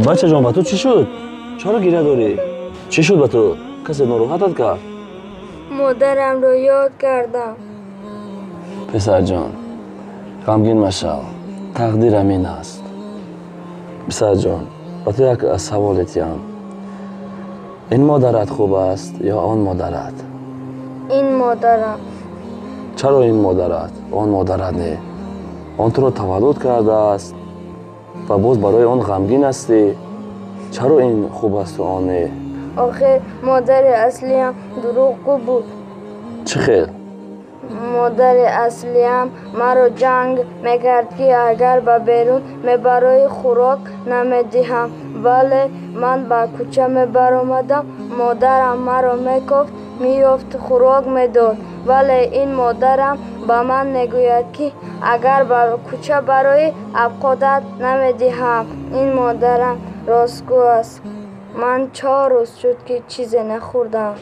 Бачаҷон, ба ту чӣ шуд? Чаро гиря дорӣ? Чӣ шуд ба ту? Касе нороҳатат кард? Модарамро ёд кардам. Писарҷон, ғамгин машав, тақдир ҳамин аст. Писарҷон, ба ту як саволе тиям: ин модарат хуб аст ё он модарат? Ин модарам. Чаро ин модарат, он модарат не? Он туро таваллуд кардааст ва боз барои он ғамгин ҳастӣ. Чаро ин хуб асту он не? Охир модари аслиям дурӯғгӯ буд. Чӣ хел? Модари аслиям маро ҷанг мекард, ки агар ба берун мебароӣ, хӯрок намедиҳам. Вале ман ба кӯча мебаромадам, модарам маро мекофт, меёфт, хӯрок медод. Вале ин модарам ба ман мегӯяд, ки агар ба кӯча бароӣ, абқодат намедиҳам. Ин модарам ростгӯ аст. Ман 4 рӯз шуд, ки чизе нахӯрдам.